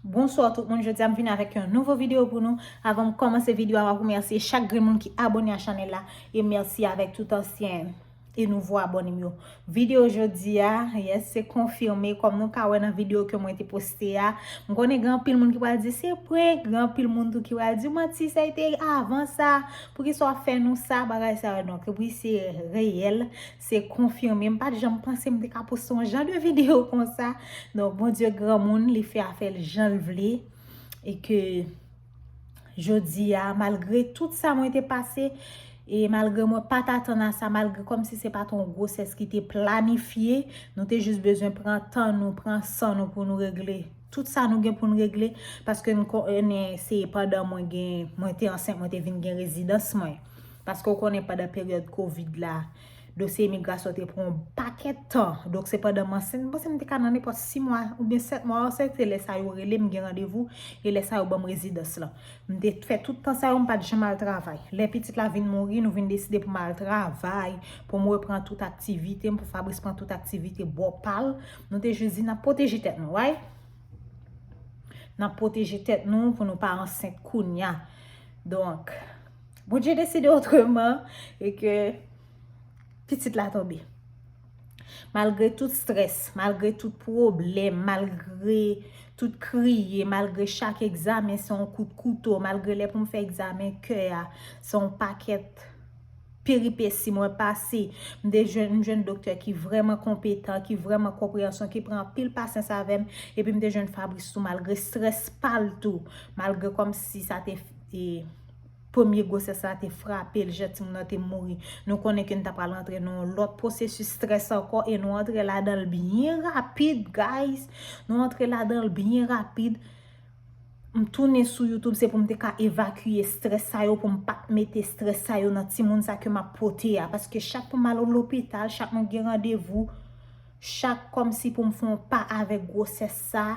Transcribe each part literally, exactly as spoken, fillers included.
Bonswa tout moun, jodi a m vin avèk yon nouvo videyo pou nou. Avan m kòmanse videyo a, m ap remèsye chak grenn moun ki abòne a chanèl la e mèsi avèk tout ansyen e nouvo abòne m yo. Videyo jodi a, yes, se konfime kòm nou ka wè nan videyo ke mwen te poste a. M konnen gen anpil moun ki pral di se prank, gen anpil moun tou ki pral di manti, sa te avan sa. Poukisa w ap fè nou sa, bagay sa yo? Donk wi, se reyèl, se konfime. M pa t janm panse m te ka poste yon jan de videyo konsa. Donk Bondye granmoun, li fè afè l jan l vle. E ke jodi a, malgre tout sa mwen te pase, e malgre mwen pa t atann a sa, malgre kòmsi se pa t yon gwosès ki te planifye, nou te jis bezwen pran tan nou, pran san nou pou nou regle tout sa nou gen pou n regle, paske n konnen se pandan mwen gen, mwen te ansent, mwen te vin gen rezidans mwen. Paske w konnen pandan peryòd kovid la, dosye imigrasyon te pran yon pakèt tan. Donk se pandan m ansent, m panse m te ka nan nenpòt sis mwa oubyen sèt mwa, se te lè sa yo rele m gen randevou, e lè sa yo ban m rezidans lan. M te fè tout tan sa yo, m pa t janm al travay. Lè pitit la vin mouri, nou vin deside pou m al travay, pou m repran tout aktivite m, pou Fabrice pran tout aktivite bò pa l. Nou te jis di n ap pwoteje tèt nou, right? N ap pwoteje tèt nou pou nou pa ansent kounya. Donk, Bondye deside otreman e ke pitit la tonbe. Malgre tout strès, malgre tout pwoblèm, malgre tout kriye, malgre chak egzamen se yon kout kouto, malgre lè pou m fè egzamen kè a, se yon pakèt peripesi mwen pase. M te jwenn, m jwenn doktè ki vrèman konpetan, ki vrèman konpreyansyon, ki pran anpil pasyans avè m. Epi m te jwenn Fabrice tou, malgre strès pa l tou, malgre kòmsi sa te, e, premye gwosès la te frape l, jan timoun nan te mouri. Nou konnen ke n ta pral antre nan yon lòt pwosesis strès ankò e nou antre ladan l byen rapid, guys. Nou antre ladan l byen rapid. M tounen sou YouTube, se pou m te ka evakye strès sa yo, pou m pa t mete strès sa yo nan timoun sa ke m ap pote a. Paske chak pou m al lopital, chak mwen gen randevou, chak kòmsi pou m fè yon pa avèk gwosès sa,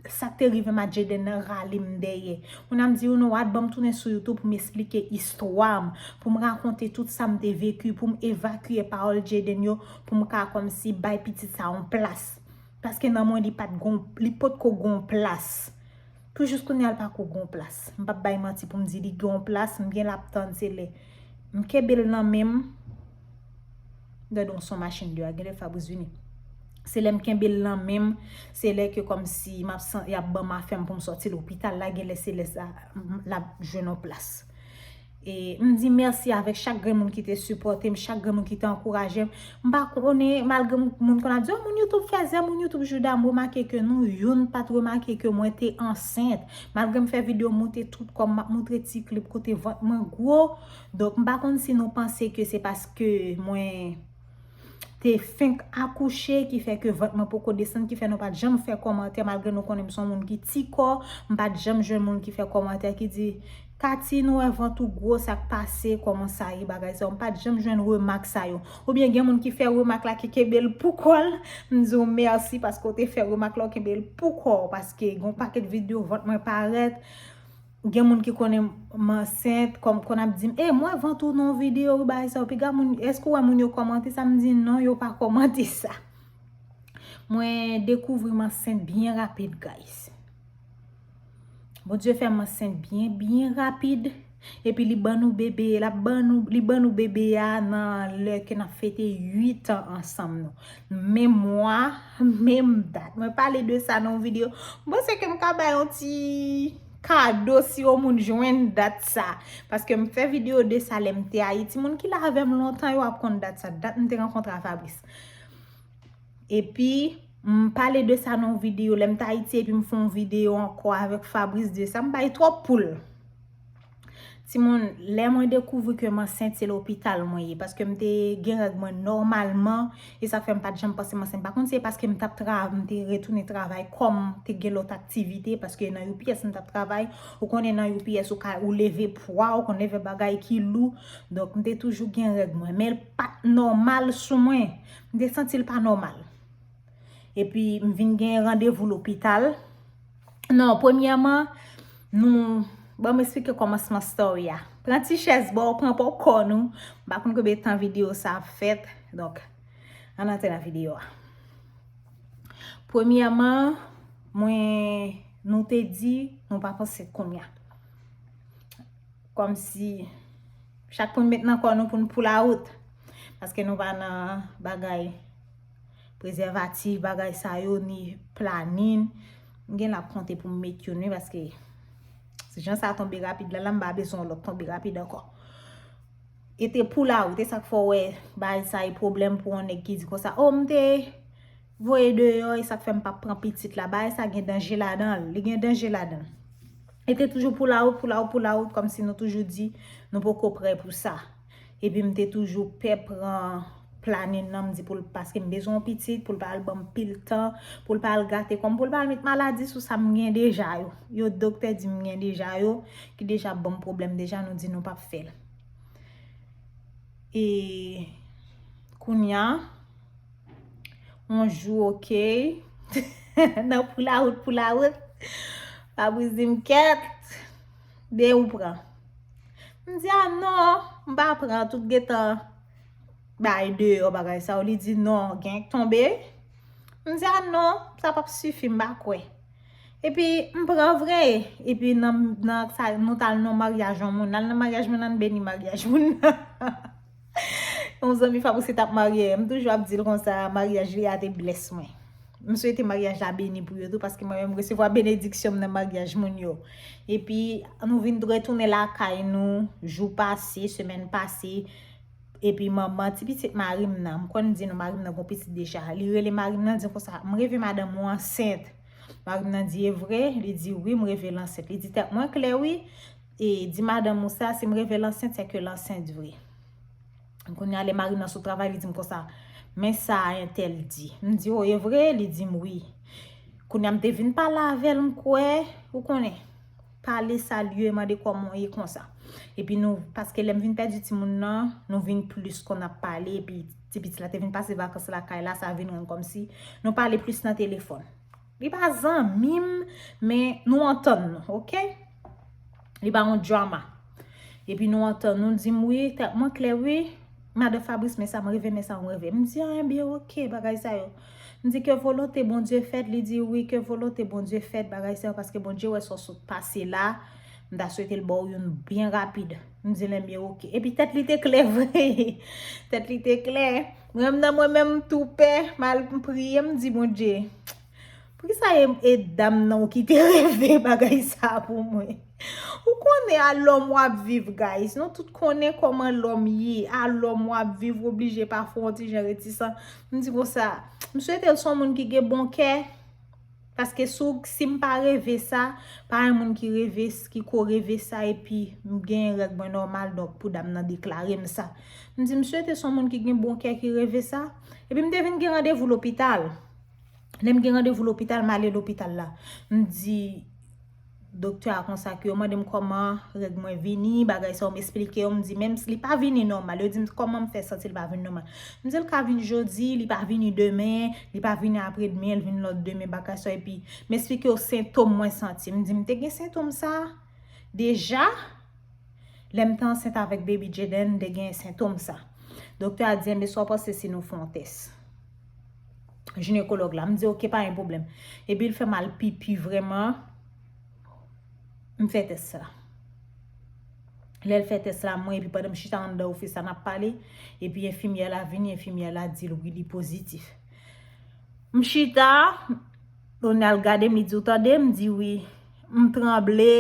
sa k te rive m ak Jaden nan rale m dèyè. Moun nan m di, you know what, ban m tounen sou YouTube pou m esplike istwa m, pou m rakonte tout sa m te veki, pou m evakye pawòl Jaden yo, pou m ka kòmsi bay pitit sa yon plas. Paske nan mwen, li pa t gon, li potko gon plas. Pou jis kounye a, li pa ko gon plas. M p ap bay manti pou m di li gon plas, m gen l ap tann, se lè m kenbe l nan men m. Gade yon son machin deyò a, gen lè Fabrice vini. Se lè m kenbe l nan men m, se lè ke kòmsi m ap san-, y ap ban m afè m pou m sòti lopital la, gen lè se lè sa, m, l ap jwenn yon plas. E m di mèsi avèk chak grenn moun ki te sipòte m, chak grenn moun ki te ankouraje m. M pa konnen, malgre m, moun konn ap di, "Oh, moun YouTube fèzè, moun YouTube jouda," m remake ke nou youn pa t remake ke mwen te ansent. Malgre m fè videyo m montre tout kò m, m ap montre ti klip kote vant mwen gwo. Donk, m pa konn si nou panse ke se paske mwen te fenk akouche ki fè ke vant mwen poko desann, ki fè nou pa t janm fè kòmantè, malgre nou konnen m se yon moun ki ti kò, m pa t janm jwenn moun ki fè kòmantè ki di, "Katy, nou wè vant ou gwo, sa k pase, kòman sa ye, bagay sa yo." M pa t janm jwenn remak sa yo. Oubyen gen moun ki fè remak la ki kenbe l pou kò l, m di w mèsi paske w te fè remak la, w kenbe l pou kò w, paske gen yon pakèt videyo vant mwen parèt. Gen moun ki konnen m ansent, kòm konn ap di m, "E, m wè vant ou nan yon videyo, wi, bagay sa yo." Piga moun, èske w wè moun yo kòmante sa? M di, "Non, yo pa kòmante sa." Mwen dekouvri m ansent byen rapid, guys. Bondye fè m ansent byen, byen rapid. Epi li ban nou bebe, l ap ban nou, li ban nou bebe a nan lè ke n ap fete uit an ansanm nou. Menm mwa, menm dat. Mwen pale de sa nan yon videyo. M panse ke m ka bay yon ti kado si yon moun jwenn dat sa. Paske m fè videyo de sa lè m te Ayiti. Moun ki la avè m lontan yo ap konn dat sa. Dat m te rankontre a Fabrice. Epi, m pale de sa nan yon videyo. Lè m te Ayiti epi m fè yon videyo ankò avèk Fabrice de sa. M bay twòp poul. Timoun, lè mwen dekouvri ke m ansent, se lopital mwen ye. Paske m te gen règ mwen nòmalman. E sa fè m pa t janm panse m ansent. Pa konn si se paske m t ap tra-, m te retounen travay kòm te gen lòt aktivite. Paske nan U P S m t ap travay. Ou konnen nan U P S ou ka, ou leve pwa, ou konn leve bagay ki lou. Donk, m te toujou gen règ mwen. Men l pa t nòmal sou mwen. M te santi l pa nòmal. Epi, m vin gen randevou lopital. Non, premyèman, nou, ban m eksplike kòmansman story a. Pran ti chèz ba w, pran popcorn ou. M pa konn konbyen tan videyo sa ap fèt. Donk, ann antre nan videyo a. Premyèman, mwen Nou te di nou pa panse kounye a. Kòmsi chak pou n met nan kò nou pou n pou lawout. Paske nou pa nan bagay prezèvatif, bagay sa yo, ni planin. M gen la konte pou m met youn wi, paske si jan sa tonbe rapid la, la m pa bezwen yon lòt tonbe rapid ankò. E te pou lawout, e sa k fè w wè bagay sa e pwoblèm pou yon nèg ki di konsa, o, m te voye deyò, e sa k fè m pa pran pitit la. Bagay sa gen danje ladan l, li gen danje ladan l. E te toujou pou lawout, pou lawout, pou lawout, kòmsi nou toujou di nou poko prè pou sa. Epi m te toujou pè pran planin nan, m di pou l, paske m bezwen yon pitit, pou l pa al ban m pil tan, pou l pa al gate kò m, pou l pa al met maladi sou sa m gen deja yo. Yo doktè di m gen deja yo, ki deja ban m pwoblèm deja, nou di nou p ap fè l. E kounye a, yon jou, oke, nan pou lawout, pou lawout, Fabrice di m, kèt, de ou pran. M di, a non, m pa pran, tout gentan bay deyò bagay sa yo. Li di, non, gen k tonbe. M di, a non, sa p ap sifi, m pa kwè. Epi, m pran vre. Epi, nan, nan sa, nou t al nan maryaj yon moun. N al nan maryaj moun nan, n beni maryaj moun nan. Yon zanmi Fabrice t ap marye. M toujou ap di l konsa, maryaj li a te blès mwen. M swete maryaj la beni pou yo tou, paske mwen menm m resevwa benediksyon m nan maryaj moun yo. Epi, nou vin retounen lakay nou, jou pase, semèn pase. Epi manman ti pitit mari m nan, m konn di nou mari m nan gon pitit deja. Li rele mari m nan, di konsa, m reve madanm ou ansent. Mari m nan di, e vre? Li di, wi, m reve l ansent. Li di, tèt mwen klè, wi. E di madanm ou sa, si m reve l ansent, se ke l ansent vre. Kounye a, lè mari m nan sot travay, li di m konsa, men sa entèl di. M di, o, e vre? Li di m, wi. Kounye a, m te vin pale avè l, m kwè, ou konnen, pale, salye, mande kòman w ye konsa. Epi nou, paske lè m vin pèdi timoun nan, nou vin plis konn ap pale, epi ti pitit la te vin pase vakans lakay la, sa vin rann kòmsi nou pale plis nan telefòn. Li pa zanmi m, men nou antann nou, oke? Li pa yon drama. Epi nou antann nou, di m, wi, tèt mwen klè, wi. Madan Fabrice, men sa m reve, men sa m reve. M di, a, ebyen, oke, bagay sa yo. M di, ke volonte Bondye fèt, li di, wi, ke volonte Bondye fèt, bagay sa yo, paske Bondye wè sa w sot pase la, m ta swete l ba w youn byen rapid. M di l, ebyen, oke. Epi tèt li te klè vre. Tèt li te klè. Mwen menm nan mwen menm m tou pè, m al m priye, m di, Bondye, poukisa e, e dam nan w ki te reve bagay sa pou mwen? Ou konnen a lòm w ap viv, guys. Nou tout konnen kòman lòm ye. A lòm w ap viv, w oblije pafwa yon ti jan retisan. M di konsa, m swete l se yon moun ki gen bon kè. Paske si w, si m pa reve sa, pa gen moun ki reve, ki ko reve sa, epi m gen règ mwen nòmal, donk pou dam nan deklare m sa. M di, m swete se yon moun ki gen bon kè ki reve sa. Epi m te vin gen randevou lopital. Lè m gen randevou lopital, m ale lopital la. M di doktè a konsa ke yo mande m kòman règ mwen vini, bagay sa yo, m esplike yo, m di menm si li pa vini nòmal, yo di m kòman m fè santi li pa vin nòmal. M di l ka vin jodi, li pa vini demen, li pa vini apre demen, li vin lòt demen, bagay sa yo, epi m esplike yo sentòm mwen santi. M di m te gen sentòm sa deja. Lè m te ansent avèk baby Jaden, m te gen sentòm sa. Doktè a di, enben, sa w panse si nou fè yon tès jinekològ la? M di, oke, pa gen pwoblèm. Epi l fè m al pipi vrèman. M fè tès la. Lè l fè tès la, mwen, epi pandan m chita anndan ofis la, n ap pale, epi enfimyè la vini, enfimyè la di l, wi, li pozitif. M chita, Ronald gade m, li di, ou tande? M di, wi. M tranble,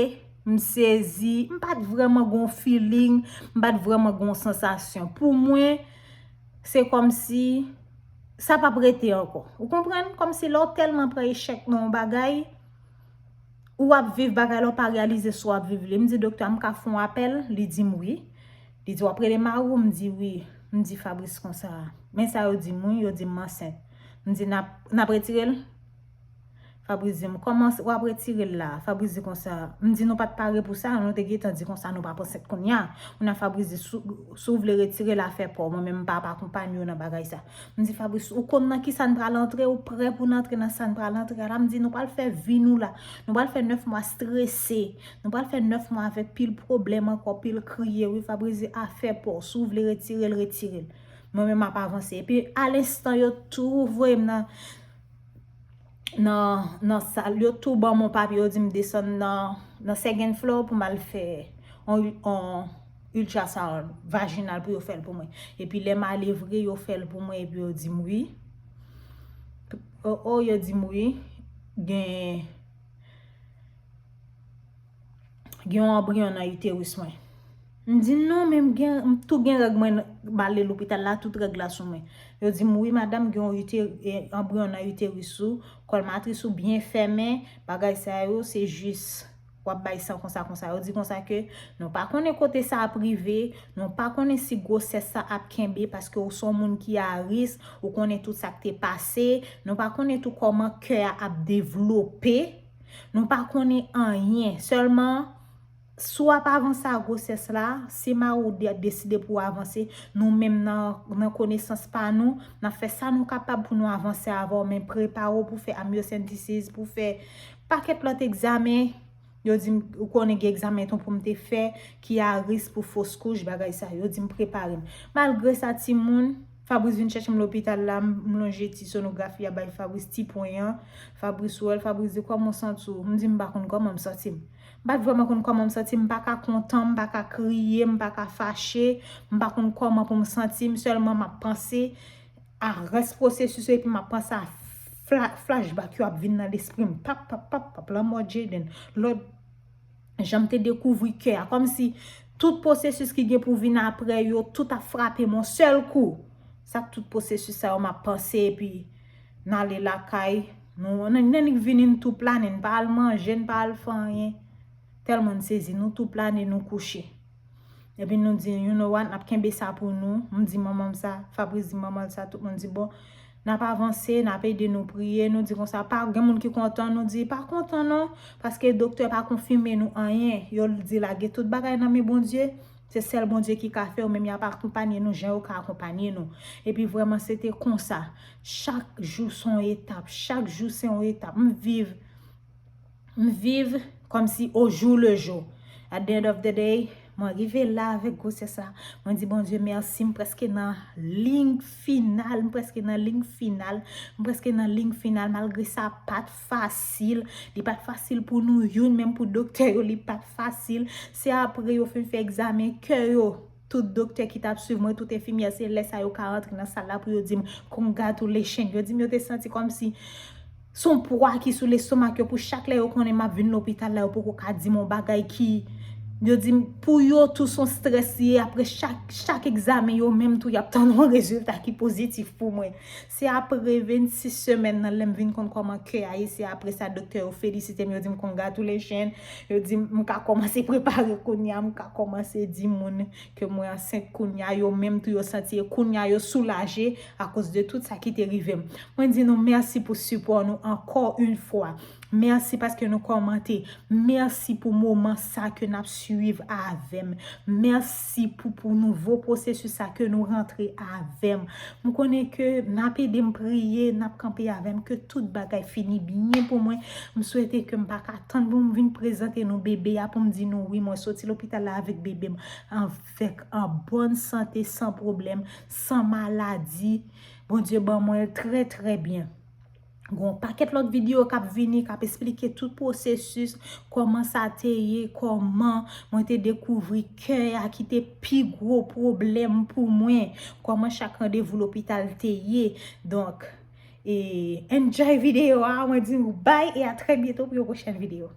m sezi, m pa t vrèman gon feeling, m pa t vrèman gon sansasyon. Pou mwen, se kòmsi sa p ap rete ankò. Ou konprann? Kòmsi lè w tèlman pran echèk nan yon bagay, ou ap viv bagay la, ou pa reyalize si w ap viv li. M di, doktè a, m ka fè yon apèl? Li di m wi. Li di, w ap rele mari w? M di, wi. M di Fabrice konsa, men sa yo di m, wi, yo di m ansent. M di, n ap, n ap retire l? Fabrice di m, kòman w ap retire l la? Fabrice di konsa, m di, nou pa t pare pou sa, nou te gentan di konsa, nou p ap ansent kounye a. Kounye a, Fabrice di, si w, si w vle retire l, afè pa w, mwen menm m p ap akonpanye w nan bagay sa. M di, Fabrice, ou konn nan kisa n pral antre? Ou prè pou n antre nan sa n pral antre a la? M di, nou pral fè vi nou la. Nou pral fè nèf mwa strese. Nou pral fè nèf mwa avèk pil pwoblèm ankò, pil kriye, wi. Fabrice di, afè pa w. Si w vle retire l, retire l. Mwen menm m ap avanse. Epi, alenstan, yo tou voye m nan nan, nan sal, yo tou ban m yon papye, yo di m desann nan, nan second floor pou m al fè yon, yon ultrasound vajinal pou yo fè l pou mwen. Epi lè m ale vre, yo fè l pou mwen, epi yo di m wi. O, o, yo di m wi. Gen, gen yon anbriyon nan iteris mwen. M di non, men m gen, m tou gen règ mwen, m ale lopital la, tout règ la sou mwen. Yo di m wi, madanm, gen yon ite-, eh, anbriyon nan iteris ou, kòl matris ou byen fèmen, bagay sa yo, se jis w ap bay san konsa, konsa. Yo di konsa ke nou pa konnen kote sa ap rive, nou pa konnen si gwosès sa ap kenbe, paske ou se yon moun ki a risk, ou konnen tout sa k te pase, nou pa konnen tou kòman kè a ap devlope, nou pa konnen anyen. Sèlman, si w ap avanse a gwosès la, si mari w de-, deside pou w avanse, nou menm nan, nan konesans pa nou, n ap fè sa nou kapab pou nou avanse avè w, men prepare w pou fè amniocentesis, pou fè pakèt lòt egzamen. Yo di m, ou konnen gen egzamen tonton m te fè, ki a risk pou fos kouch, bagay sa. Yo di m prepare m. Malgre sa, timoun, Fabrice vin chèche m lopital la, m, m lonje ti sonografi a bay Fabrice, ti pwen an. Fabrice wè l, Fabrice di, "Kòman w santi w?" M di, "M pa konn kòman m santi m." M pa t vrèman konn kòman m santi m, m pa ka kontan, m pa ka kriye, m pa ka fache, m pa konn kòman pou m santi m, sèlman m ap panse a rès pwosesis yo, epi m ap panse a fla-, flashback yo ap vin nan lespri m. Pap, pap, pap, pap, lanmò Jaden. Lòt jan m te dekouvri kè a. Kòmsi tout pwosesis ki gen pou vin apre yo, tout ap frape m yon sèl kou. Sa tout pwosesis sa yo m ap panse, epi n ale lakay. Nou, n, n, n vini n tou plane, n pa al manje, n pa al fè anyen. Tèlman n sezi, nou tou plane, nou kouche. Epi nou di, "You know what, n ap kenbe sa pou nou." M di manman m sa, Fabrice di manman l sa, tout moun di, "Bon, n ap avanse, n ap ede nou priye." Nou di konsa, pa gen moun ki kontan, nou di, "Pa kontan non, paske doktè pa konfime nou anyen." Yo di, "Lage tout bagay nan men Bondye, se sèl Bondye ki ka fè, ou menm y ap akonpanye nou jan yo ka akonpanye nou." Epi vrèman, se te konsa. Chak jou se yon etap, chak jou se yon etap. M viv M viv kòmsi au jour le jour. At the end of the day, mwen rive la avèk gwosès la. Mwen di, "Bondye, mèsi, m prèske nan liy final, m prèske nan liy final, m prèske nan liy final." Malgre sa pa t fasil, li pa t fasil pou nou youn, menm pou doktè yo, li pa t fasil. Se apre yo fin fè egzamen kè yo, tout doktè ki t ap swiv mwen, tout enfimyè, se lè sa yo ka rantre nan sal la pou yo di m, "Congratulations." Yo di m yo te santi kòmsi se yon pwa ki sou lestomak yo, pou chak lè yo konnen m ap vin lopital la, yo poko ka di m yon bagay ki, yo di m, pou yo tou se yon strès li ye, apre chak, chak egzamen yo menm tou y ap tann yon rezilta ki pozitif pou mwen. Se apre vennsis semèn nan lè m vin konn kòman kè a ye, se apre sa doktè yo felisite m, yo di m, "Congratulations." Yo di m, m ka kòmanse prepare kounye a, m ka kòmanse di moun ke mwen ansent kounye a, yo menm tou yo santi e kounye a yo soulaje akoz de tout sa ki te rive m. Mwen di nou mèsi pou sipò nou ankò yon fwa. Mèsi paske nou kòmante. Mèsi pou moman sa ke n ap swiv avè m. Mèsi pou, pou nouvo pwosesis sa ke nou rantre avè m. M konnen ke n ap ede m priye, n ap kanpe avè m, ke tout bagay fini byen pou mwen. M swete ke m pa ka tann pou m vin prezante nou bebe a, pou m di nou, wi, mwen soti lopital la avèk bebe m, avèk, an bòn sante, san pwoblèm, san maladi. Bondye ban mwen l trè, trè byen. Gon pakèt lòt videyo k ap vini, k ap esplike tout pwosesis, kòman sa te ye, kòman mwen te dekouvri kè a ki te pi gwo pwoblèm pou mwen, kòman chak randevou lopital te ye. Donk, e, enjoy videyo a, mwen di nou bye e a trè byento pou yon pwochèn videyo.